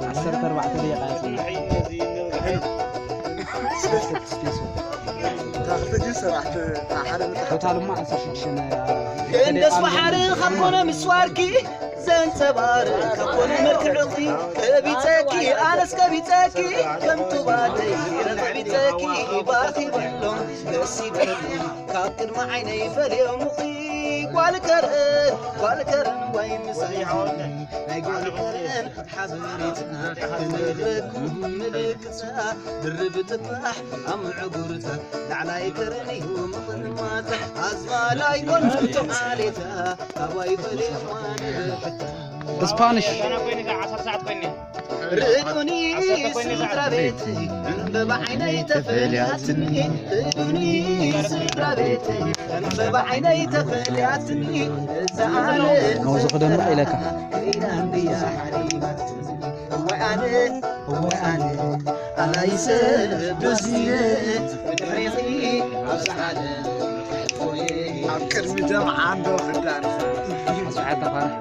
ዓሰርተ ኣርባዕተ ደቂቃ እያ። ቶታልማ ዓሰርተ ሽዱሽተ ናይ ደስ በሓሪ ካብ ኮነ ምስዋርኪ ዘንጸባርቕ ካብ ኮነ መልክዕኺ ቀቢጸኪ ኣነስ ቀቢጸኪ ከም ቱባደይ ረቐቢጸኪ ባኺ በሎም ደስ ይበሎም ካብ ቅድሚ ዓይነይ ፈልዮምኺ ጓል ከረን ጓል ከረን ወይ ምሳይ ናይ ጓል ከረን ሓበሬታ ክንረኩም ምልክታ ድርብ ጥራሕ ኣብ ምዕጉርታ ላዕላይ ከረን እዩ ምቕድማታ ኣዝማላይ ጎንፍቶ ዓሌታ ኣባይ ፈሌማ ንብሕታ ስፓኒሽ ርኡኒ ስድራ ቤት ዕንበባ ዓይነይ ተፈልያትኒ ርኡኒ ስድራ ቤት ዕንበባ ዓይነይ ተፈልያትኒ እዛ ዓለም ነውዚ ክደምቕ ኢለካ ከይዳ እንድያ ሓሪማትኒ እዋይ ኣነ እዋይ ኣነ ኣናይ ሰብ ዶስ ብድሕሪኺ ኣብዚ ዓለም ኣብ ቅድሚ ጀምዓ እንዶ ክዳን ኣስሓታ ፋራሕ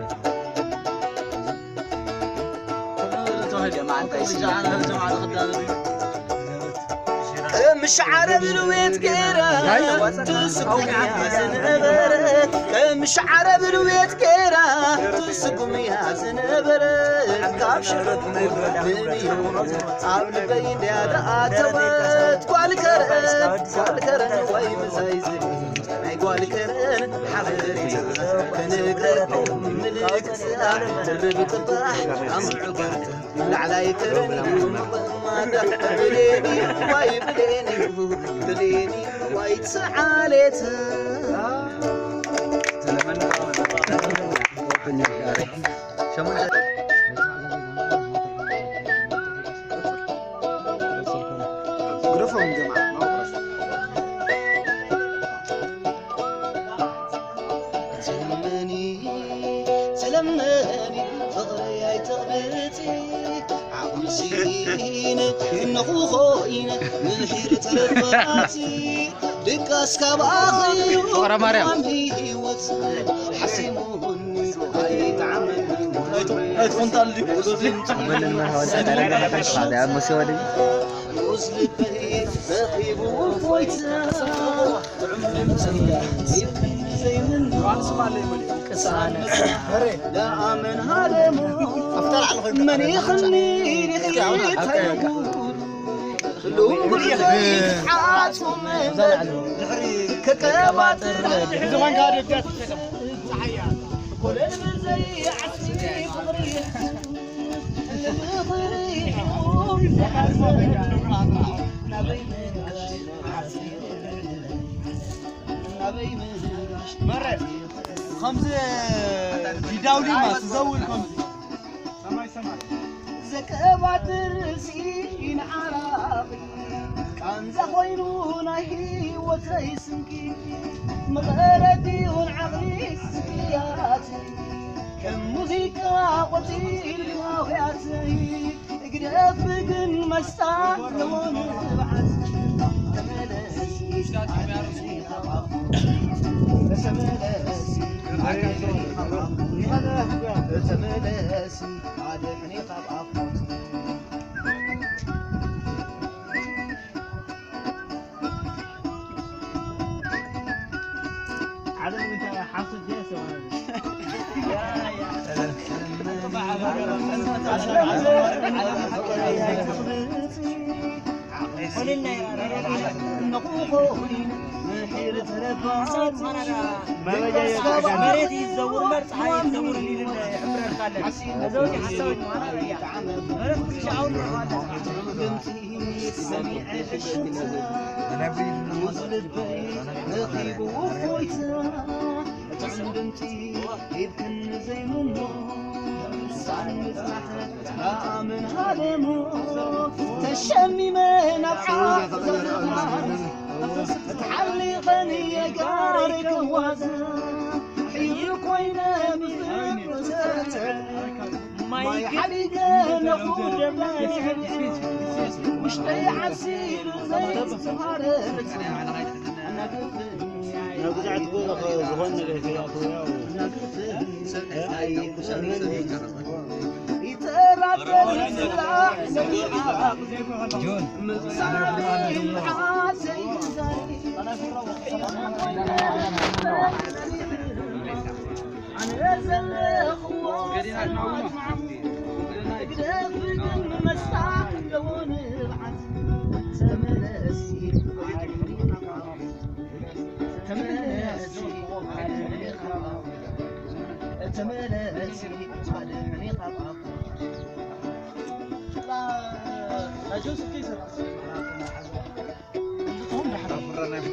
ከምሽ ዓረብ ርዌት ገይራ ትስጉምያ ዝነበረ ከምሽ ዓረብ ርዌት ገይራ ትስጉምያ ዝነበረ ካብ ሽረት ኣብ ልበይ እንድያ ደኣተወት ጓል ከረን ጓል ከረን ወይ ምሳይ ዝብል ናይ ጓል ከረን ሓበሬታ ከነግረኩም ምልክታ ድርብ ጥባሕ ኣምዕጎርታ ላዕላይ ከረን እዩ ምቕማጣ ብሌኒ ዋይ ብሌኒ ብሌኒ ዋይ ትዓሌት ግደፎም ጀምዓ ስለመኒ ስለመኒ ፍቕረይ ኣይተቕብጺ ዓቕምሲን እነኹ ኾይነ ምሒር ተረባቲ ድቃስ ካብ ኣኺ ፍቕረ ማርያም። ሕማም ህይወት ሓሲሙኒ ኣይጠዓመኒ ኣይትኾንታል ድዩ ሩዝ ልበይ ረኺቡ እፎይታ ዘይምንዋል ስማለይ መሊኡ ቅሳነ ለኣመን ሃለሙ መኒኽኒ ሪኺ ታይጉ ሉም ጉዕዞይ ዓጹም ከቀባጥር ዝኾንካ ደብዳት ኮለል ብዘይ ዓስቢ ፍቕሪ መረ ከምዚ ዲዳውሊማ ትዘውር ከምዚ ሰማይ ሰማይ ዘቀባጥር ሲኢን ዓራቒ ቃንዛ ኮይኑ ናይ ህይወተይ ስንቂ መቐረዲውን ዓቕሊ ስቅያት ከም ሙዚቃ ቆጺሉ ኣውያተይ እግደፍ ግን መስታ ለዎ ንብዓት ተመለስ ተመለስ ተመለስ ኣድሕኒ ካብ ኣፎት ዓለም እንታይ ሓሶት ድያ ሰማዕና መሬት ይዘውር እምበር ፀሓይ ይዘውር ኢሉ ይሕብረልካ ኣለና። እዛ ወዲ ሓሳዊት ምዃና ርእያ። መሬት ክሻውን ንረኽባ ኣለና። ተሸሚመ ናብ ዓኽ ዘረኻ ተሓሊኸን የጋር ክዋዘ ሒሩ ኮይነ ብፍርተት ማይ ሓዲገ ነኹ ደምዳይ ውሽጠይ ዓሲሉ ዘይዝማረት ናብ ብዙሓት ጎ ዝኾን ነገር ከይኣትዎ ያው ሰብኣይ ኩሰኒ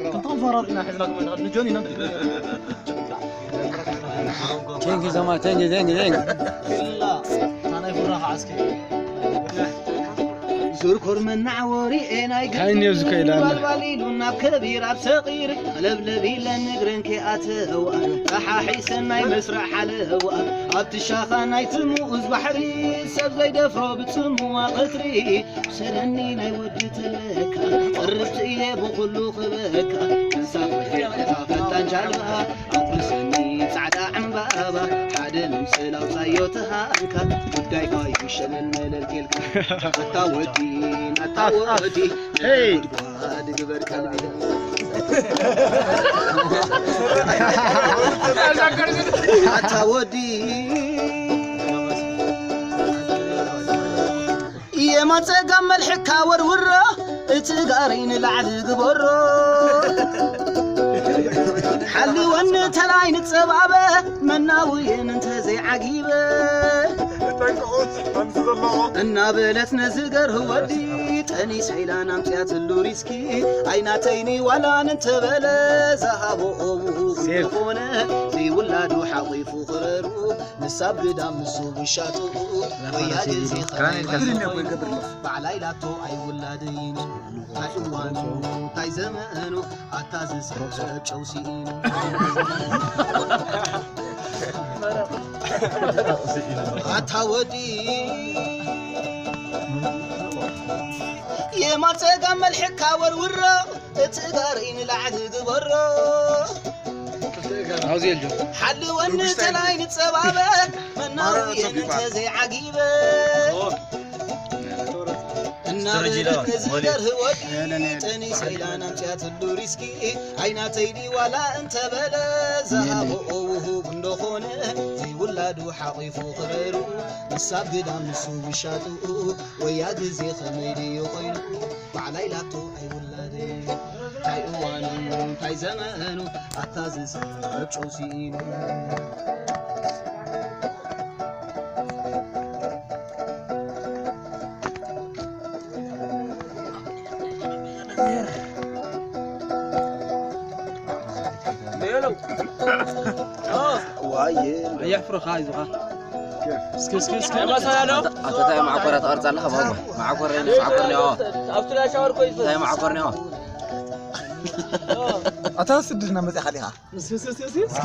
ክልተኦም ፈራር ኢና ሒዝናኩም ንጆኒ ኢና። ቴንኪ ሶ ማች፣ ቴንኪ፣ ቴንኪ፣ ቴንኪ። ዙር ኮር መናዕወሪ ኤናይ ታይን ዮዝኮ ኢላና። ባልባል ኢሉ ናብ ከቢር ኣብ ሰቒር ለብለብ ኢለን እግረን ከይኣተዋ ተሓሒሰን ናይ መስርዕ ሓለዋ ኣብቲ ሻኻ ናይቲ ምኡዝ ባሕሪ ሰብ ዘይደፍሮ ብጽምዋ ቀትሪ ሰረኒ ናይ ወዲ ተለካ ቅርብቲ እየ ብኹሉ ክበካ እንሳብ ወዲኻ ፈጣን ጃልባ ኣጉርሰኒ ጻዕዳ ዕምባባ ሓደ ንምስል ኣውጻዮ ተሃንካ ጉዳይካ ይሸነን መለልቴልካ ኣታ ወዲ ኣታ ወዲ ሄይ! ጉድጓድ ግበር ቀልቢ ኣታ ወዲ የማን ጸጋም መልሕካ ወርውሮ እቲ ጋረይ ንላዕሊ ግበሮ ሓልወኒ ተላይ ንጸባበ መናውየን እንተዘይዓጊበ እናበለት ነዚ ገርህ ወዲ ጠኒሳ ኢላ ናምፅያትሉ ሪስኪ ኣይናተይኒ ዋላን እንተበለ ዝሃቦ ኦቡ ዝኾነ ዘይውላዱ ሓቂፉ ክረሩ ንሳብ ግዳም ንሱ ውሻጡ ወያ ግዜ ባዕላይ ላቶ ኣይውላድይን እንታይ እዋኑ እንታይ ዘመኑ ኣታ ዝስሕብ ጨው ስኢኑ ኣታ ወዲ የማን ጸጋም መልሕካ ወርውሮ እቲ ጋሪ ንላዕሊ ግበሮ ኣብዚ የልጆ ሓልወኒ ተላይ ንጸባበ መናውየን እንተዘይዓጊበ እናበለት ነዚ ገርህ ወዲ ጠኒሰ ኢላ ናምፅያትሉ ሪስኪ ኣይናተይ ድዩ ዋላ እንተበለ ዝሃቦ ውሁብ እንደኾነ ዘይውላዱ ሓቒፉ ክረሩ ንሳብ ግዳም ንሱ ውሻጡ ወያ ግዜ ከመይ ድዩ ኮይኑ ባዕላይ ላቶ ኣይውላደ እንታይ እዋኑ እንታይ ዘመኑ ኣታ ዝስሕብ ጨው ስኢኑ የሕፍርኻ ይዙኻ እስኪ እስኪ እስኪ ኣታ ታይ መዓኮራ ትቐርጽ ኣለኻ ባባ መዓኮር መዓኮር ኒኦ ኣብቲ ሻወር ኮይሱ ታይ መዓኮር ኒኦ ኣታ ስድድና መጽኣ ኻሊኻ እስኪ እስኪ እስኪ